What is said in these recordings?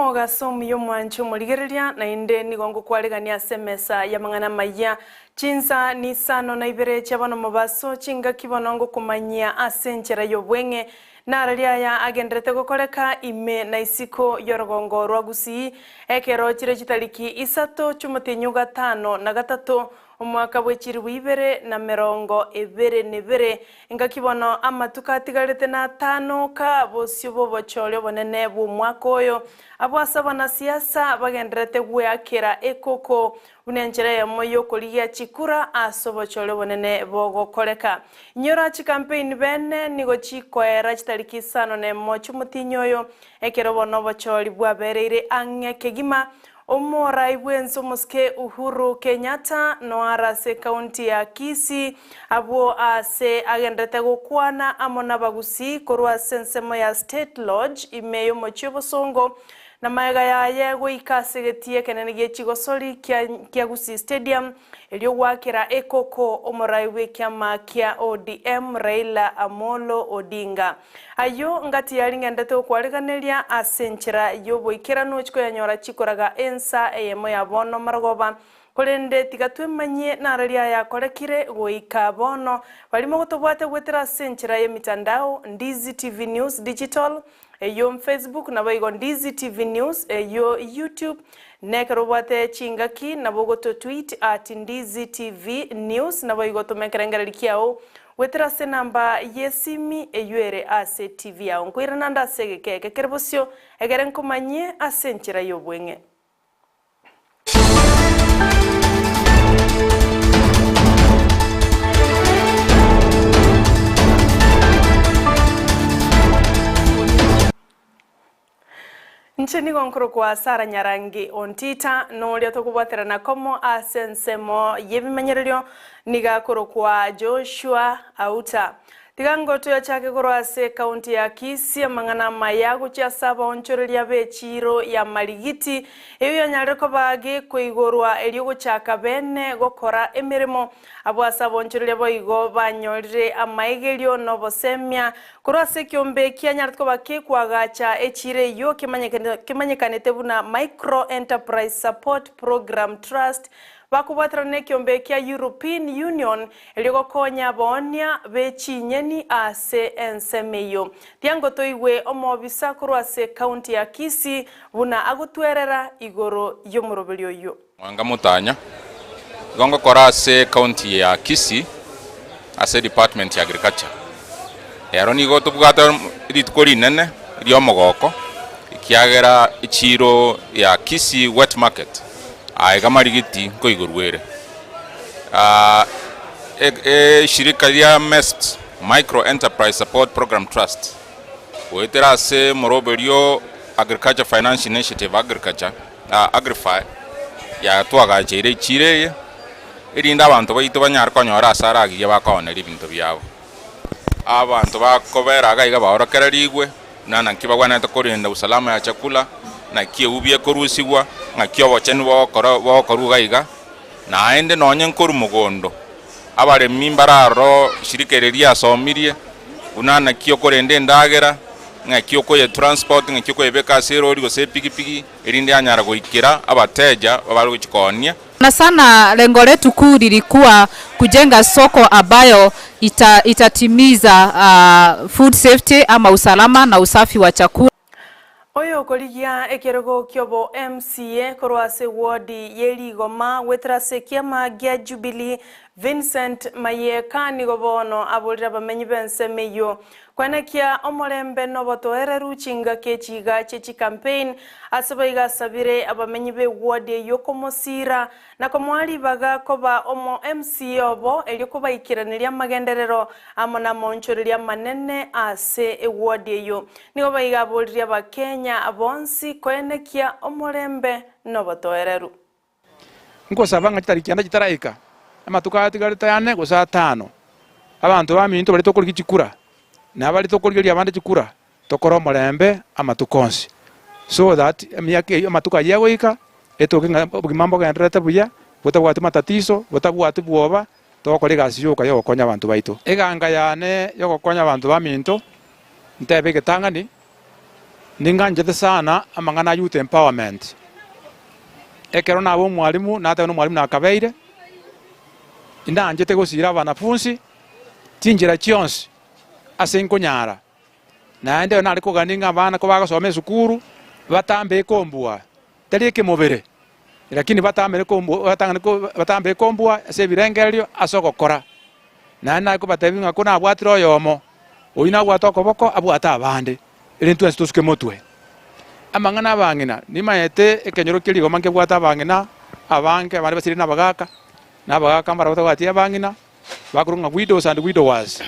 Omogaso omuya omwanche omorigereria, naende nigo ngokwaregania ase emesa y'amang'ana amayia. Chinsa nisano na ibere chia bono mobaso, chingaki bono ngokomanyia ase enchera y'obweng'e, Nararia aya agenderete gokoreka ime na isiko y'orogongo rwa Gusii, ekero chire chitariki isato chi'omotienyi o gatano na gatato, omwaka bwe chilifu ibere na merongo ebere nebere, engaki bono amatuko atigarete natano ka bosio bw'obochori obonene bw'omwaka oyo, abwo ase abanasiasa bagendererete gweakera ekoko Buna enchera eyemo y'okorigia chikura ase obochori obonene bogokoreka. Inyora chikampeini bene nigo chikoera chitariki isano nemo chi'omotinyi oyo, ekero bono obochori bwabereire ang'e kegima. Omorai bw'ense omosike Uhuru Kenyatta noare ase ekaunti ya Kisii abwo aase agenderete gokwana amo n'abagusii korwa ase ensemo ya State Lodge ime y'omochie obosongo Na magega yaye goika ase egetii ekenene gie chigosori kia kia Gusii Stadium, erio goakera ekoko omorai bw'ekiama kia ODM Raila Amolo Odinga. Ayio ngati yaringendete gokwariganeria ase enchera y'oboikeranu chikoyanyora chikoraga ensa eyemo ya bono marogoba Korende tiga twemanyie nararia ayakorekire goika bono. Baria mogotobwate goetera ase enchera y'emitandao, Ndizi TV News Digital, eyio Facebook, naboigo Ndizi TV News, eyio YouTube, na ekero obwate chingaki nabo ogototweet at Ndizi TV News, naboigo toma ekerengereri kiao goetera ase enamba y'esimi eyio ere ase TV yao. Nkoirana nde ase egeka eke kere bosio, egere nkomanyie ase enchera y'obweng'e. Inche nigo nkorokwa Sara Nyarangi Ontita, na oria tokobwaterana komo ase ensemo y'ebimanyererio nigo akorokwa Joshua Auta. Tiga ngotoyachake korwa ase ekaunti ya Kisii amang'ana amaya gochia ase abaonchoreria b'echiiro ya Marigiti, eyio yanyarire koba gekoigorwa erio gochaka bene gokora emeremo. Abwo ase abaonchoreria boigo banyorire amaegerio na obosemia korwa ase ekiombe kianyarete koba kekoagacha echiiro eyio kemanyekanete buna Micro Enterprise Support Programme Trust bakobwaterana nekiombe kia European Union Erio gokonya aboonia be chinyeni ase ensemo eyio. Tiango toigwe omobisa korwa ase ekaunti ya Kisii buna agotwerera igoro y'omoroberio oyio. Mwanga Mutanya, Igo ngokora ase ekaunti ya Kisii ase edepartment ya agriculture. Ero nigo tobwate rituko rinene ri'omogoko ekiagera echiiro ya Kisii wet market aiga marigiti nkoigorwa ere. Eshirika ria MESPT, Micro Enterprise Support Program Trust, goetera ase omoroberio Agriculture Finance Initiative Agriculture, Agrify, yatwagacheire echiiro eye, erinde abanto baito banyare konyora ase aragiya bakooneria ebinto biabo. Abanto bakobera iga iga baorokererigwe, buna naki bagwenerete korinda usalama ya chakula, naki eubi ekorusigwa, ng'aki obochenu bogokora bogokorwa iga iga, naende nonye nkorwa mogondo, abaremi mbare aroro shirika eri riasomirie, buna naki okorenda endagera, ng'aki okoyetransport, ng'aki okoyebeka ase erori gose epigipigi, erinde yanyara goikera abateja babare gochia koonia. Sana sana lengo letu kuu lilikuwa kujenga soko ambayo ita, itatimiza uh, food safety ama usalama na usafi wa chakula. Oyokorigia ekerogo ki'obo MCA korwa ase ward ye Rigoma goetera ase ekiama gia Jubilee Vincent Mayeka nigo bono aborire abamenyi b'ensemo eyio Kwenekia omorembe nobotoereru chingaki echi iga chie chicampaign, ase boigo asabire abamenyi b'eward eyio komosiira na komoa ribaga koba omo MCA obo erio kobaikeraneria amagenderero amo namaonchoreria amanene ase eward eyio. Nigo boigo aboririe abakenya bonsi koenekia omorembe nobotoereru. Nkosaba ng'a chitariki kianda chitaraika, amatuko atigarete ane gose atano, abanto baminto baria tokorigia chikura, na baria tokorigereria abande chikura, tokore omorembe amatuko onsi, so that emiaka eyio amatuko ayio agoika, etoke ng'a obogima mbogendererete buya, botabwati matatizo, botabwati bwoba, togokora egasi yoka yogokonya abanto baito. Eganga yane yogokonya abanto baminto, ntebe egetang'ani. Ninganchete sana amang'ana a youth empowerment. Ekero naba omwalimu, nateba nomwalimu nakabeire, indanchete gosira abanafunsi chinchera chionsi ase nkonyara. Naende nare kogania ng'a abana kobagosoma esukuru, batambe ekombua, tari ekemobere, lakini batamere kombua batang'ane ko batambe ekombua ase ebirengererio ase ogokora. Naende nare kobatebia ng'a ko nabwatire oyomo, oyio nabwate okoboko abwate abande, erinde twensi tosuke motwe. Amang'ana abang'ina, nimanyete ekenyoro kia rigoma nkebwate abang'ina abange, abande basire na abagaka, na abagaka mbarabwo batabwati abang'ina, bakorokwa ng'a widows and widowers.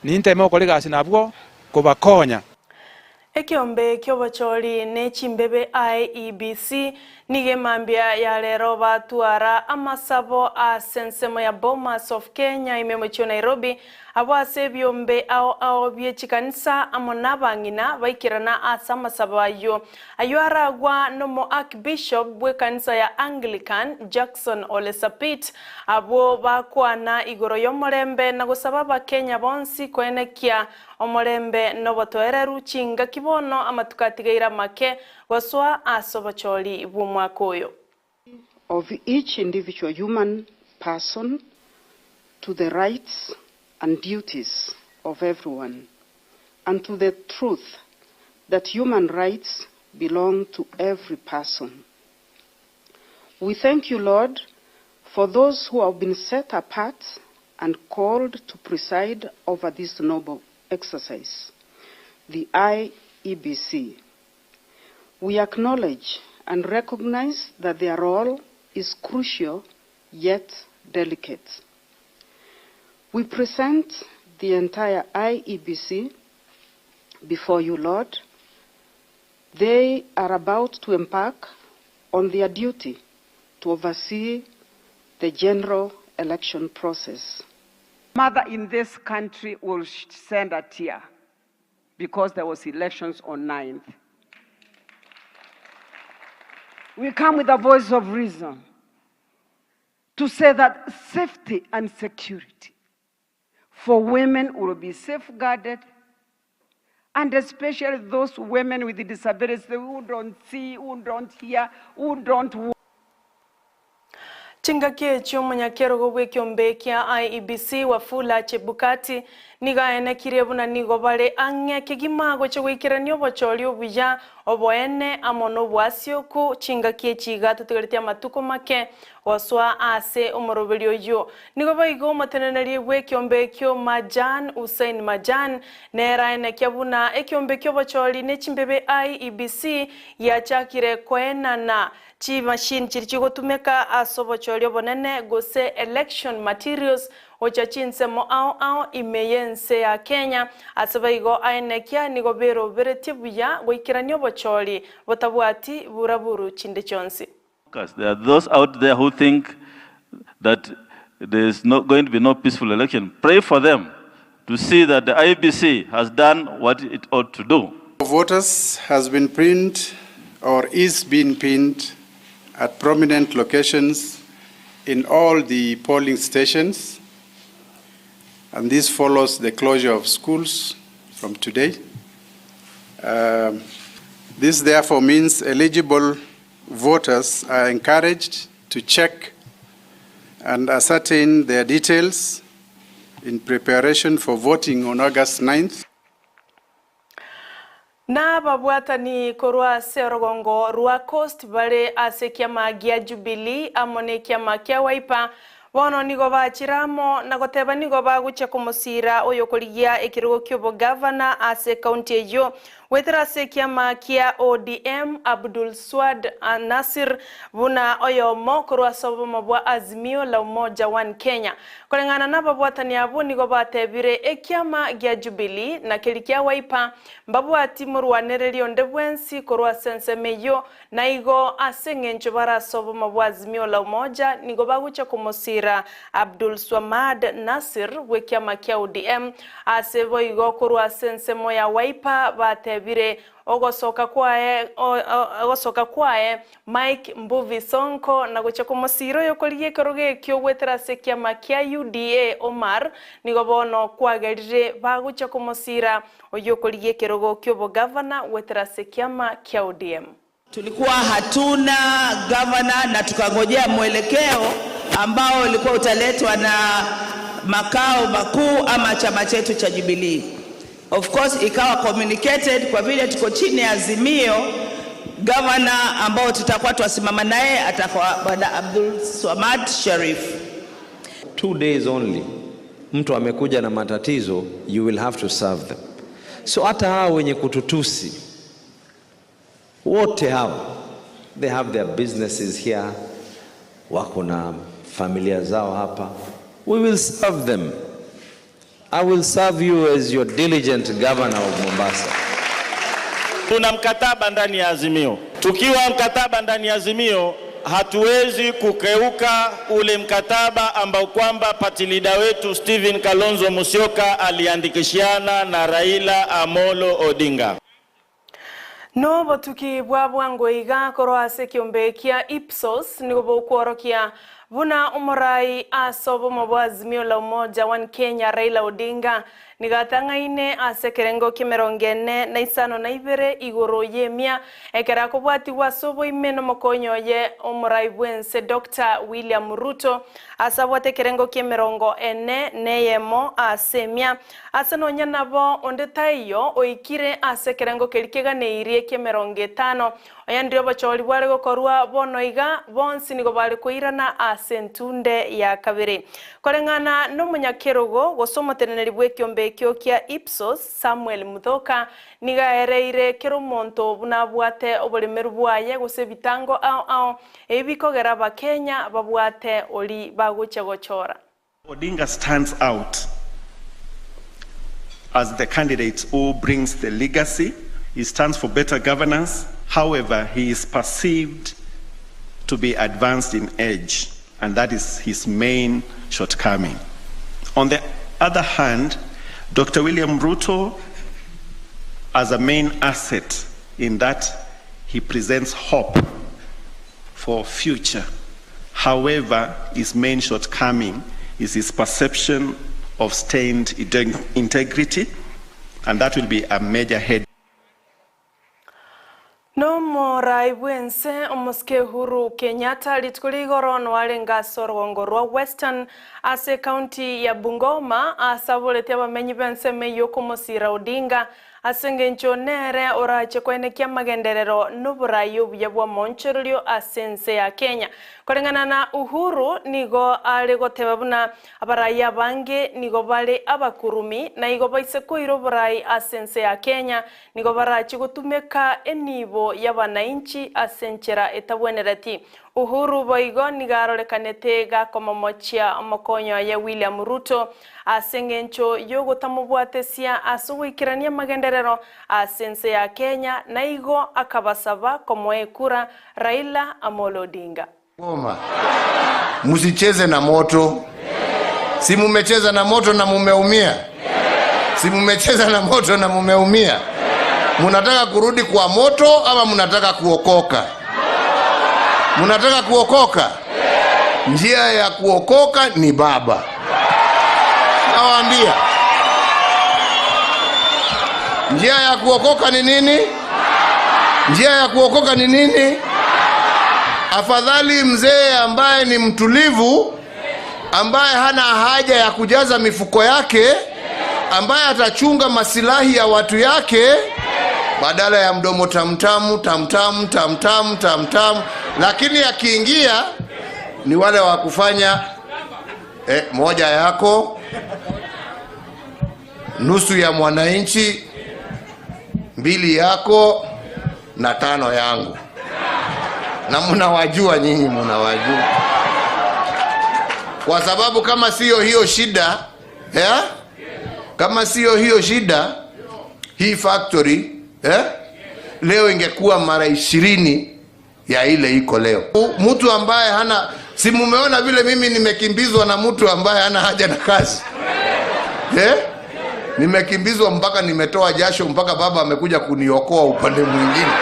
Ninteme gokora egasi nabwo kobakonya. Ekeombe ki'obochori ne chimbebe IEBC nigo emambia ya rero batwara amasabo ase ensemo ya Bomas of Kenya ime omochie o Nairobi abwo ase ebiombe ao ao bie chikanisa amo nabang'ina baikerana ase amasabo ayio. Ayio aragwa nomo Archbishop bw'ekanisa ya Anglican Jackson Ole Sapit abwo bakwana igoro y'omorembe na gosaba abakenya bonsi koenekia Omorembe nobotoereru chingaki bono amatuko atigaire amake gosoa ase obochori bw'omwaka oyo. Of each individual human person to the rights and duties of everyone, and to the truth that human rights belong to every person. We thank you, Lord, for those who have been set apart and called to preside over this noble exercise, the IEBC. We acknowledge and recognize that their role is crucial yet delicate. We present the entire IEBC before you, Lord. They are about to embark on their duty to oversee the general election process. Mother in this country will send a tear because there was elections on 9th. We come with a voice of reason to say that safety and security for women will be safeguarded, and especially those women with disabilities who don't see, who don't hear, who don't walk. Chingaki echio omonyakerogo bw'ekiombe kia IEBC Wafula Chebukati nigo aenekirie buna nigo bare ang'e kegima gochia goikerania obochori obuya, oboene amo noboasioku chingaki echi iga totigaretie amatuko make gosoa ase omoroberio oyio. Nigo boigo omoteneneri bw'ekiombe ekio Marjan Hussein Marjan nere aenekia buna ekiombe ki'obochori ne chimbebe IEBC giachakire koenana chimachine chiria chigotumeka ase obochori obonene gose election materials gochia chinsemo ao ao ime y'ense ya Kenya. Ase baigo aenekia nigo beroberetie buya goikerania obochori botabwati buraburu chinde chionsi. There are those out there who think that there is no, going to be no peaceful election. Pray for them to see that the IEBC has done what it ought to do. Voters has been pinned or is being pinned at prominent locations in all the polling stations, and this follows the closure of schools from today. This therefore means eligible voters are encouraged to check and ascertain their details in preparation for voting on August 9th. Nababwatani korwa ase orogongo rwa Coast bare ase ekiama gia Jubilee amo nekiama kia Wiper bono nigo bachire amo na goteba nigo bagochia komosiira oyokorigia ekerogo ki'obogavana ase ekaunti eyio Goetera ase ekiama kia ODM, Abdul Swad Nassir buna oyomo korwa ase obomo bwa Azimio la Umoja One Kenya. Koreng'ana nababwatani abwo nigo batebire ekiama gia Jubilee na keria kia Wiper mbabwati morwanereri onde bwensi korwa ase ensemo eyio na igo ase eng'encho bare ase obomo bwa Azimio la Umoja nigo bagochia komosiira Abdul Swamad Nassir bw'ekiama kia ODM Ase boigo korwa ase ensemo ya Wiper batebire. atebire ogosoka kwaye ogosoka kwaye Mike Mbuvi Sonko na gochia komosiira oyokorigia ekerogo ekio goetera ase ekiama kia UDA Omar nigo bono kwagerire bagochia komosiira oyokorigia ekerogo ki'obogavana goetera ase ekiama kia ODM. Tulikuwa hatuna gavana na tukangojea mwelekeo ambao ulikuwa utaletwa na makao makuu ama chama chetu cha Jubilee. Of course ikawa communicated kwa vile tuko chini ya Azimio, gavana ambao tutakuwa twasimama naye atakuwa Bwana Abdul Swamad Sharif. 2 days only, mtu amekuja na matatizo, you will have to serve them. So hata hawa wenye kututusi wote hawa, they have their businesses here, wako na familia zao hapa. We will serve them. I will serve you as your diligent governor of Mombasa. Tuna mkataba ndani ya Azimio. Tukiwa mkataba ndani ya Azimio, hatuwezi kukeuka ule mkataba ambao kwamba party leader wetu Stephen Kalonzo Musyoka aliandikishiana na Raila Amolo Odinga. Nobotuki bwa bwango iga korwa ase ekiombe kia Ipsos nigo bokworokia buna omorai ase obomo bwa Azimio la Umoja One Kenya Raila Odinga nigatang'aine ase ekerengo kia emerongo ene na isano na ibere igoro y'emia ekero akobwatigwa ase oboime na omokonyi oye omorai bwense Dr. William Ruto ase abwate ekerengo kia emerongo ene na eyemo ase emia ase nonya nabo onde taiyo oikire ase ekerengo keria keganeirie kia emerongo etano oya ndio obochori bware gokorwa bono iga bonsi nigo bare koirana ase entunde ya kabere koreng'ana na omonyakerogo gose omoteneneri bwa ekiombe ekio kia Ipsos Samuel Muthoka niga aereire kera omonto buna abwate oboremeru bwaye gose ebitango ao ao ebi bikogera abakenya babwate ori bagochia gochora. Odinga stands out as the candidate who brings the legacy. He stands for better governance. However, he is perceived to be advanced in age, and that is his main shortcoming. On the other hand, Dr. William Ruto, as a main asset in that he presents hope for future. However, his main shortcoming is his perception of stained integrity, and that will be a major head. Nomorai bwense omosike Uhuru Kenyatta rituko rigoro noarenge ase orogongo rwa Western ase county ya Bungoma asaborete abamenyi b'ensemo eywo okomosira Odinga ase eng'encho nere orache koenekia amagenderero na oborai obuya bwa omoonchorerio ase ense ya Kenya. Koreng'ana na Uhuru nigo are goteba buna abarai abange nigo bare abakurumi na igo baise koira oborai ase ense ya Kenya nigo barachi gotumeka enibo y'abanainchi ase enchera etabwenereti. Uhuru boigo nigo arorekanete gakomomochia omokonyo oye William Ruto ase eng'encho yogotamobwatesia ase ogoikerania amagenderero ase ense ya Kenya na igo akabasaba komoa ekura Raila Amolo Odinga. Goma. Msicheze na moto. Si mumecheza na moto na mumeumia? Si mumecheza na moto na mumeumia? Munataka kurudi kwa moto ama munataka kuokoka? Munataka kuokoka? Njia ya kuokoka ni baba. Nawaambia. Njia ya kuokoka ni nini? Njia ya kuokoka ni nini? Afadhali mzee ambaye ni mtulivu, ambaye hana haja ya kujaza mifuko yake, ambaye atachunga masilahi ya watu yake, badala ya mdomo tamtamu tamtamu tamtamu tamtamu, lakini akiingia ni wale wa kufanya moja yako nusu ya mwananchi, mbili yako na tano yangu na mnawajua nyinyi, mnawajua kwa sababu kama siyo hiyo shida eh? Kama siyo hiyo shida, hii factory eh? Leo ingekuwa mara 20 ya ile iko leo. Mtu ambaye hana, si mumeona vile mimi nimekimbizwa na mtu ambaye hana haja na kazi eh? Nimekimbizwa mpaka nimetoa jasho, mpaka baba amekuja kuniokoa upande mwingine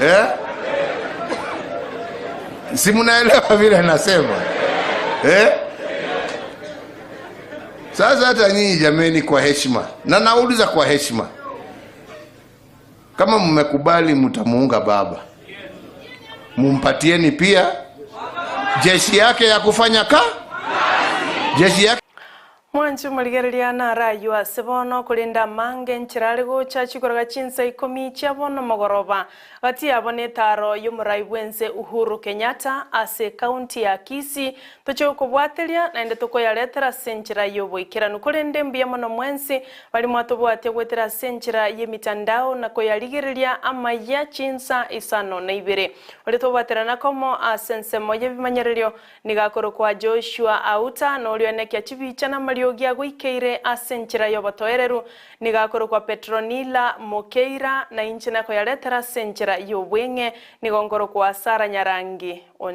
eh? Si mnaelewa vile nasema eh? Sasa hata nyinyi jameni, kwa heshima, na nauliza kwa heshima, kama mmekubali mtamuunga baba, mumpatieni pia jeshi yake ya kufanya ka jeshi yake Mwanchi omorigereria naraywo ase bono korende amange enchera are gocha chikoroga chinsa ikomi chia bono mogoroba gati yabo na etaro ya omorai bwense Uhuru Kenyatta ase ekaunti ya Kisii toche gokobwateria naende tokoyaretera ase enchera ya oboikeranu korende mbuya mono mwensi bari mwatobwatia goetera ase enchera ya emitandao na koyarigereria amaya chinsa isano na ibere ore tobwaterana komo ase ensemo ya ebimanyererio niga akorokwa Joshua Auta na oria oenekia chibicha na amariogi agoikeire ase enchera ya obotoereru niga akorokwa Petronila Mokeira na inche nakoyaretera ase enchera ya obweng'e nigo nkorokwa Sarah Nyarangi.